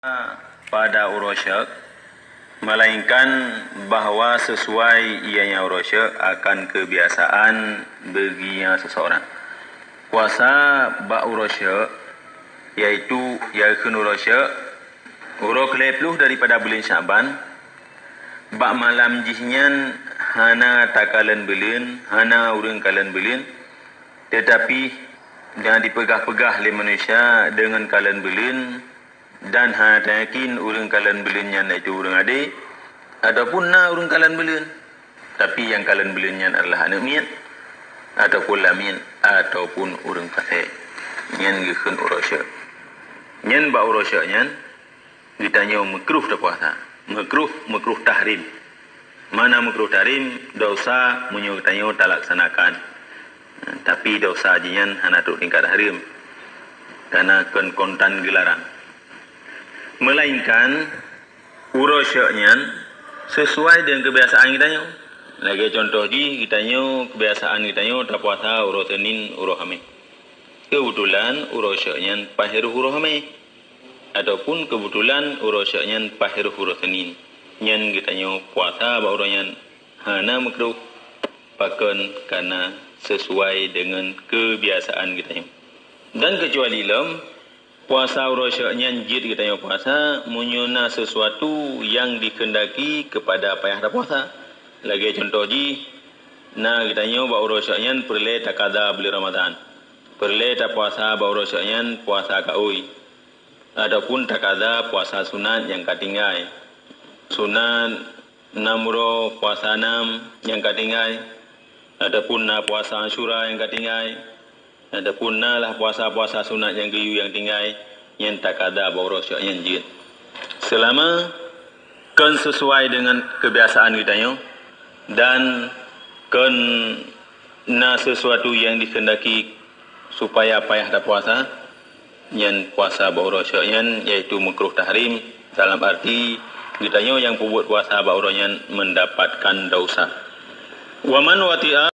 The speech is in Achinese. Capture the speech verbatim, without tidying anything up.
pada uroe syek, melainkan bahwa sesuai ianya uroe syek akan kebiasaan bagi seseorang. Puasa bak uroe syek, yaitu yakheun uroe syek, uroe keulhèe ploh daripada buleuen Sya'ban, bak malam jih nyan hana takalon buleuen, hana ureuëng kalon buleuen, teutapi nyang dipeugah-peugah lé manusia deungon kalon buleuen, dan hana tayakin ureuëng kalon buleuen nyan yaitu ureuëng adé, ataupun na ureuëng kalon buleuen, tapi nyang kalon buleuen nyan adalah aneuëk miet, ataupun lamiet, ataupun ureuëng pasék. Nyan geukheun uroe syek. Nyan bak uroe syek nyan, geutanyoe meukruh tapuasa. Meukruh, meukruh tahrim. Mana meukruh tahrim? Dosa meunyoe geutanyoe talaksanakan. Tapi dosa jih nyan hana trok tingkat tahrim. Karena kon kontan geularang. Melainkan, uroe syek nyan sesuai dengan kebiasaan geutanyoe. Lagée contoh jih, geutanyoe kebiasaan geutanyoe tapuasa uroe Senin, uroe Hameh. Keubeutulan uroe syek nyan paih rhoh uroe Hameh, ataupun keubeutulan uroe syek nyan paih rhoh uroe Senin, nyan geutanyoe puasa bak uroe nyan hana meukruh, pakon kana sesuai deungon kebiasaan geutanyoe. Dan keucuali lom, puasa uroe syek nyan jeuet geutanyoe puasa meunyoe na sesuatu nyang dikeundaki keupada payah tapuasa. Lagée contoh jih, na geutanyoe bak uroe syek nyan peureulée takada buleuen Ramadhan. Peureulée tapuasa bak uroe syek nyan puasa kaôi, ataupun takada puasa sunat nyang ka tinggai. Sunat nam uroe, puasa nam nyang ka tinggai, ataupun na puasa Asyura nyang ka tinggai, ataupun na lah puasa-puasa sunat nyang geuyue nyang tinggai, nyan takada bak uroe syek nyan jeuet. Seulama kon sesuai dengan kebiasaan geutanyoe dan kon na sesuatu nyang dikeundaki supaya payah tapuasa, nyan puasa bak uroe syek nyan yaitu meukruh tahrim, dalam arti geutanyoe nyang peubuet puasa bak uroe nyan mendapatkan dosa. Wa man wati'a